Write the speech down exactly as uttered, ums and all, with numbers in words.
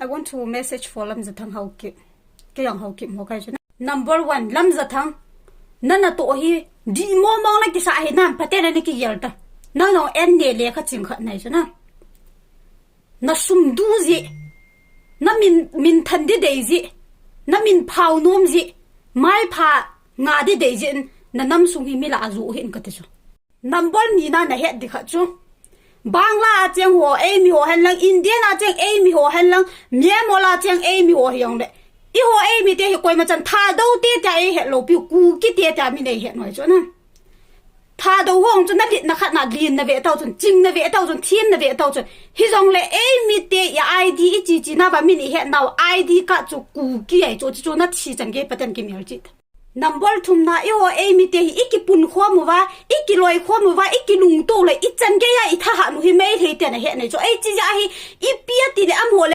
I want to message for Lamjathang Haokip. Kei jong Haokip mo kai chu na. Number one, Lamjathang. Nana toh hi, dih mong mong na kisa hi nam, phaten na kigel ta. Nang jong en ne le kha ching khat nai chu na. Na sum du ji. Na min, min than di dei ji. Na min phao nom ji. Mai pha nga di dei ji. Na nam sung hi mi la a ju hin kati chu. Number ni na na het di khat chu. Bangla a cheng ho, eimi ho hen lang, Indian a cheng eimi ho hen lang, Myanmar a cheng eimi ho hi jong le. I ho eimi te hi koima chan Thadou te tia ei het lou pi, Kuki te tia mi nei het noi chu na. Thadou ho chu na lit na khat na lin na ve tau chun, ching na ve tau chun, thim na ve tau chun. Hi jong le eimi te i I D i chi chi na va min i het nau I D card chu Kuki ai chu chu na thi chan gei phaten kimel chi. Number thum na, i ho eimi te hi i kipun khom uva, i kiloi khom uva, i kilungto le, i chan gei a i thahat u hi Meitei te na het nei chu. Ei chi ja hi, i pi a ti le am ho le.